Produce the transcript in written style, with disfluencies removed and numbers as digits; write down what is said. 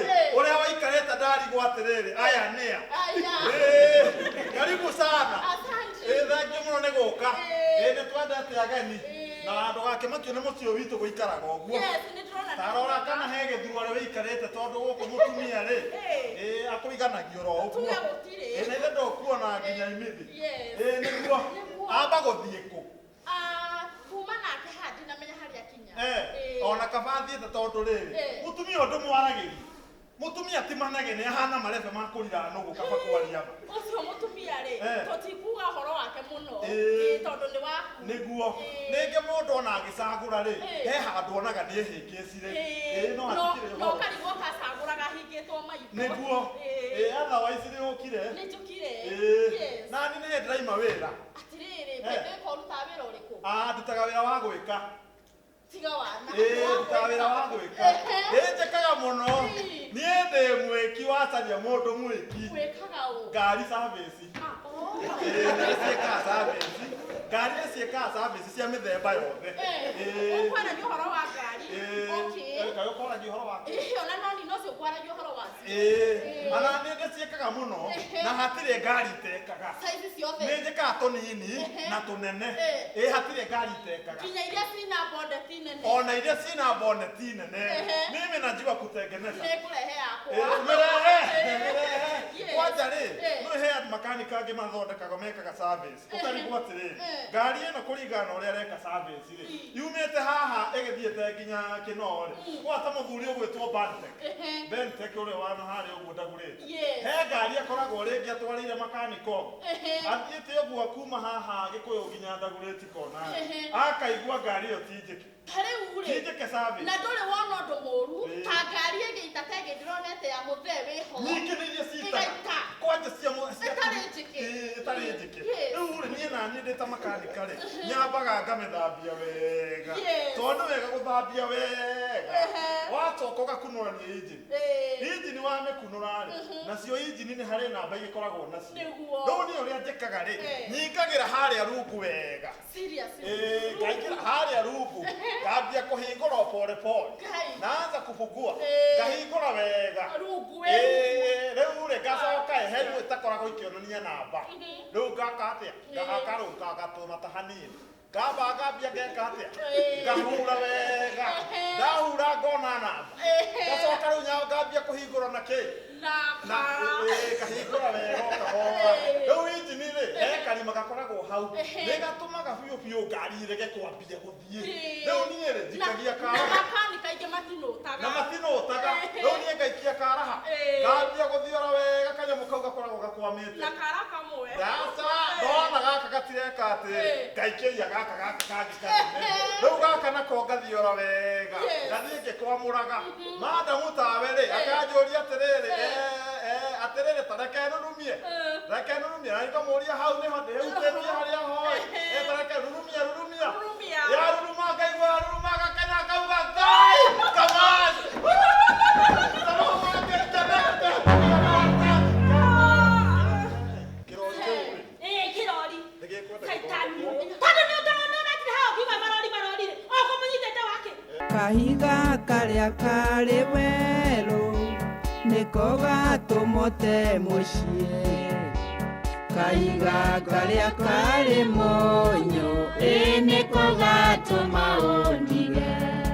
ĩ, ũrĩa waikarĩte ndarigwo atĩrĩrĩ, aya nĩa? Aya. Ĩ, karibu sana. Asante. Ĩ, thengiũ mũno nĩ gũka. Ĩ. Ĩ, nĩ twendete ageni. Ĩ. Na ndũgakĩmakio nĩ mũciĩ ũyũ witũ gũikaraga ũguo. Yes, nĩ ndĩrona nĩ Ta rora mwega. kana he gĩthurwa ũrĩa wĩikarĩte tondũ gũkũ mũtumia rĩ, Ĩ. ĩ, akũiganagia oro ũguo. Tuge gũtirĩ. Ĩ, na ithe ndũkuona nginya imithi. Yes. Ĩ, nĩguo. Nĩguo. Amba gũthiĩ kũ? Ah, kuma nake haha ndinamenya harĩa akinya. Eh, Ĩ. ona kaba athiĩte tondũ rĩrĩ, Eh. mũtumia ũndũ mwaragĩria, mũtumia ti manegene, ahana marebe ma kũrira nũgũ kaba kwaria ma. Ũcio mũtumia rĩ, Eh. tũtikuga ũhoro wake mũno. Ĩ. Ĩ, tondũ nĩ waku. Nĩguo. Ĩ. Rĩngĩ mũndũ ona agĩcagũra rĩ, Eh. he handũ onaga nĩ ehĩngĩcire. Ĩ, Ĩ, no no hatikĩrĩ no ũhoro. karigwo kacagũraga hingĩtwo maitho. Nĩguo. Ĩ. Ĩ, otherwise nĩ ũkire. Nĩ njũkire. Ĩ. Yes. Nani nĩ ndĩraima wĩra. Atĩrĩrĩ, Eh. by the way, ko ũrutaga wĩra ũrĩkũ? Ah, ndutaga wĩra wa gwĩka. Tiga wana. Ĩ, ndutaga wĩra wa gwĩka. Ehe. Ĩ, njĩkaga mũno. Ĩ. Niĩ ndĩ mwĩki wacaria mũndũ mwĩki. Wĩkaga ũ? Ngari service. Ah, oh. Ĩ, nĩ ciĩkaga service. Ngari nĩ ciĩkaga service cia mĩthemba yothe. Eh, Ĩ. ũkwaragia ũhoro wa ngari. Ĩ. Okay. Ĩ, kaĩ ũkwaragia ũhoro wa Ĩ, ona no nina ũcio ũkwaragia ũhoro wacio. Ĩ, ona nĩ ndĩciĩkaga mũno Ehe. na hatirĩ ngari itekaga. Size ciothe. Nĩ njĩkaga tũnini Ehe. na tũnene. Ĩ. Ĩ, hatirĩ ngari itekaga. Nginya iria cina bondeti nene. Ona iria cina boneti nene. Ehe. Mimi najua kutengeneza. Nĩngũrehe yakwa. Ĩ, mĩrehe, Eh. mĩrehe. Yes. Kwanja rĩ, Eh. nĩ he makanika angĩ mathondekaga mekaga service. Ũkarigwo atĩrĩrĩ, Eh. ngari ĩno kũringana na ũrĩa areka service rĩ, Mm. yumĩte haha ĩgĩthiĩte nginya Kĩnoo rĩ, gwata mũthuri ũgwĩtwo Bantek. Ehe. Bentek ũrĩa wana harĩa ũguo ndagũrĩte. Yes. He ngari akoragwo rĩngĩ atwarĩire makanika ũguo. Ehe. Athiĩte ũguo kuma haha Gĩkũyũ nginya ndagũrĩti kona. Ehe. Akaigua ngari ĩyo ti njĩke. Ta rĩu Ti rĩ, njĩke service. na ndũrĩ wona ũndũ mũru Ĩ. ta ngari ĩgĩita ta ĩngĩ ndĩronete ya mũthee wĩho. Nyingĩ nĩ iria ciitaga. Ĩgaita. Kwanja cia cia Ĩtarĩ njĩke. Ĩ, ĩtarĩ njĩke. Yes. Rĩu rĩ, niĩ na niĩ ndĩ ta makanika rĩ, nyambaga ngamĩthambia wega. Yes. Tondũ wega gũthambia wega. Ehe. Wacoka ũgakunũrania injini. Ĩ. Injini wamĩkunũra rĩ, nacio injini nĩ harĩ namba igĩkoragwo nacio. Nĩguo. Rĩu niĩ ũrĩa njĩkaga rĩ, Eh. nyingagĩra harĩa rungu wega. Seriously. Ĩ, ngaingĩra harĩa rungu, ngambia kũhingũra o pole pole. Ngai. Naanza kufungua, Eh. ngahingũra wega. Rungu wĩ Ĩ, rĩu rĩ ngacoka ĩ, he rĩu ĩtakoragwo ikĩonania namba. Rĩu ngaka atĩa? Ngahaka rĩu ngagatũmata hanini. Ngamba ngambia ngeka atĩa? Ĩ. Ngahura wega. Ehe. Ndahura ngona namba. Ehe. Ngacoka rĩu ngambia kũhingũra na kĩ? Na Na kara. ĩ, ngahingũra wega o kahora. Ĩ. Rĩu injini rĩ, he karima gakoragwo hau. Ehe. Nĩ gatũmaga biũ biũ ngari ĩrege kwambia gũthiĩ. Ĩ. Rĩu niĩ rĩ, njikagia Na kara. makanika aingĩ matinũtaga. Na matinũtaga. Ehe. Rĩu niĩ ngaikia karaha. Ĩ. Ngambia gũthiora wega kanyamũ kau gakoragwo gakwamĩte. Na kara kamwe. Aca, ndona gaka gatireka atĩ, Ĩ. ngaikĩria gaka gaka kangĩ kanene. Rĩu gaka nako ngathiora wega. Yes. Ngathiĩ ngĩkwamũraga. Madamu tawe rĩ, akanjũria atĩrĩrĩ, Eh. atĩrĩrĩ, ta reke nurumie. Eh. Reke nurumie. Na ngamũria hau nĩho ndĩhutĩtie harĩa hoe. Ehe. Ta reke rurumia, rurumia. Rurumia. Yaruruma ngaigua yaruruma ngakena ngauga Ngai, come on. Kĩrori kĩu rĩ, Ĩ, kĩrori. nĩgĩkwenda Caitani. gũthondekwo. Tondũ nĩ ũtona ũratire haha ũkiuga marori marori rĩ, ũkũmũnyitĩte wake. Kahiga karĩa karĩ werũ nĩko gatũmote mũciĩ. Kahiga karĩa karĩ mũnyũ ĩ nĩko gatũma